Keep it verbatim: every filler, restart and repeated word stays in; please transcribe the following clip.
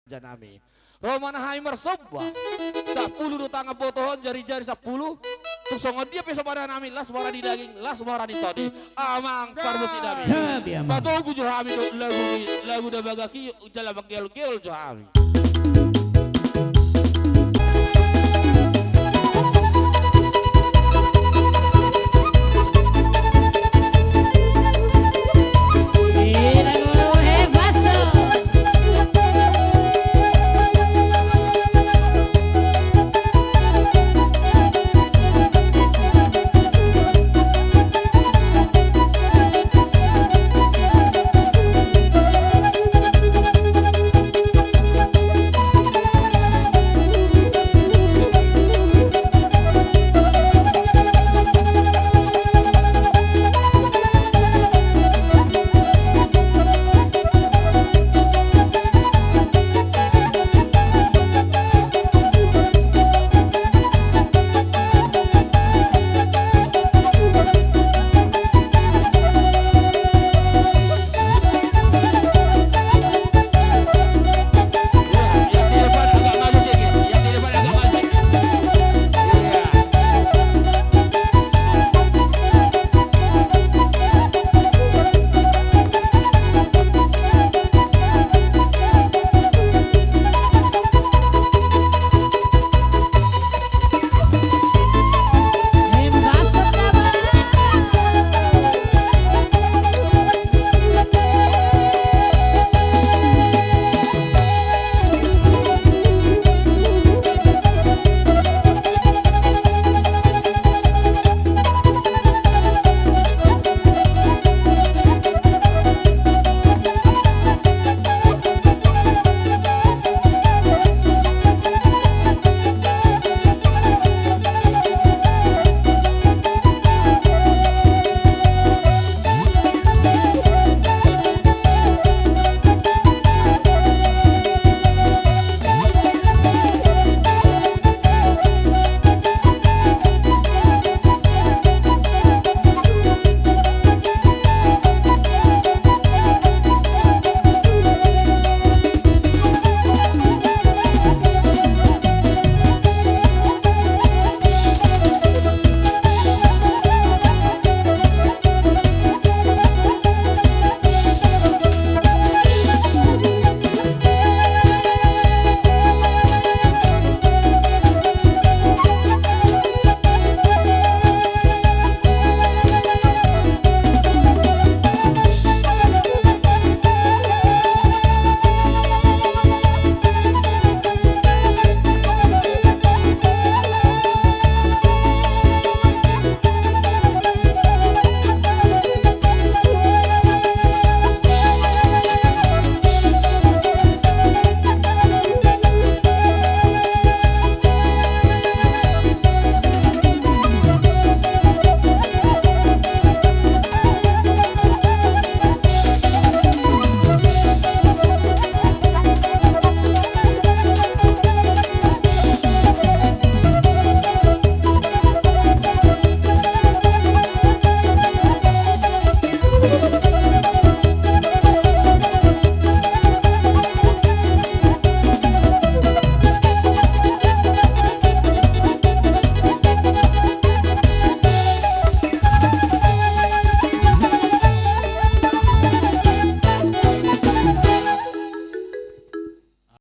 raja nami. Ro ma hami marsomba. Sampulu do tangan botohon, jari-jari sampulu. Tung songon dia pe sombana nami, las ma hurang ni daging, las ma hurang ni tondi. Amang parmusik nami. Gabe, amang. Patogu jo hami dohot lagu i, lagu na bagak i, jala manggeol-geol jo hami.